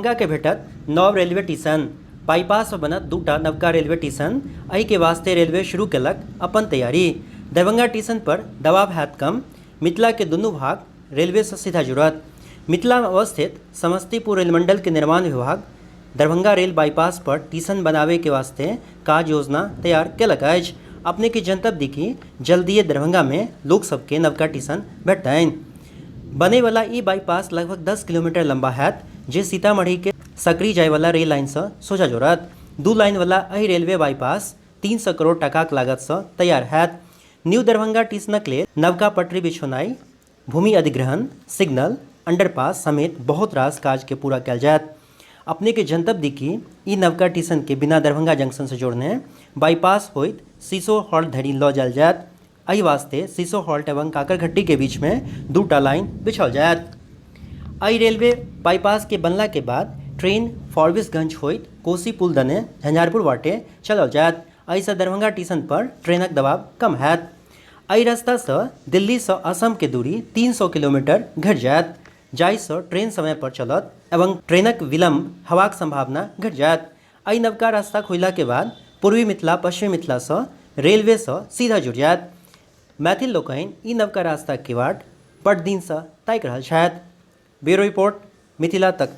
दरभंगा के भेटत नव रेलवे टीसन। बाईपास पर बनत दूटा नवका रेलवे टीसन। एहि के वास्ते रेलवे शुरू केलक अपन तैयारी। दरभंगा टीसन पर दबाव हैत कम। मिथिला के दुनू भाग रेलवे सँ सीधा जुड़त। मिथिला मे अवस्थित समस्तीपुर रेलमंडल के निर्माण विभाग दरभंगा रेल बाईपास पर टीसन बनाबय के वास्ते काज योजना तैयार केलक अछि। अपने के जनतब दी कि जल्दिये दरभंगा मे लोक सब के नवका टीसन भेटतनि। बनय वाला ई बाईपास लगभग 10 किलोमीटर लंबा हैत, जे सीतामढ़ी के सकरी जाय वाला रेल लाइन सँ सोझा जोड़त। दू लाइन वाला एहि रेलवे बाईपास 300 करोड़ टाकाक लागत सँ तैयार हैत। न्यू दरभंगा टीसनक लेल नवका पटरी बिछौनाइ, भूमि अधिग्रहण, सिग्नल, अंडरपास समेत बहुत रास काज के पूरा कयल जायत। अपने के जनतब दी कि ई नवका टीसन के बिना दरभंगा जंक्शन सँ जोड़ने बाईपास होइत सीसो हॉल्ट धरि लऽ जायल जायत। एहि वास्ते सीसो हॉल्ट एवं काकरघट्टी के बीच मे दूटा लाइन बिछाओल जायत। एहि रेलवे बाईपास के बनला के बाद ट्रेन फारबिसगंज होइत कोसी पुल दने झंझारपुर बाटे चलाओल जायत। एहि सँ दरभंगा टीसन पर ट्रेनक दबाव कम हैत। एहि रास्ता सँ दिल्ली सँ असम के दूरी 300 किलोमीटर घटि जायत, जाहि सँ ट्रेन समय पर चलत एवं ट्रेनक विलंब हेबाक संभावना घटि जायत। एहि नवका रास्ता खुजला के बाद पूर्वी मिथिला पश्चिमी मिथिला सँ रेलवे सँ सीधा जुड़ि जायत। मैथिल लोकनि ई नवका रास्ता के बाट बड्ड दिन सँ ताकि रहल छथि। ब्यूरो रिपोर्ट, मिथिला तक।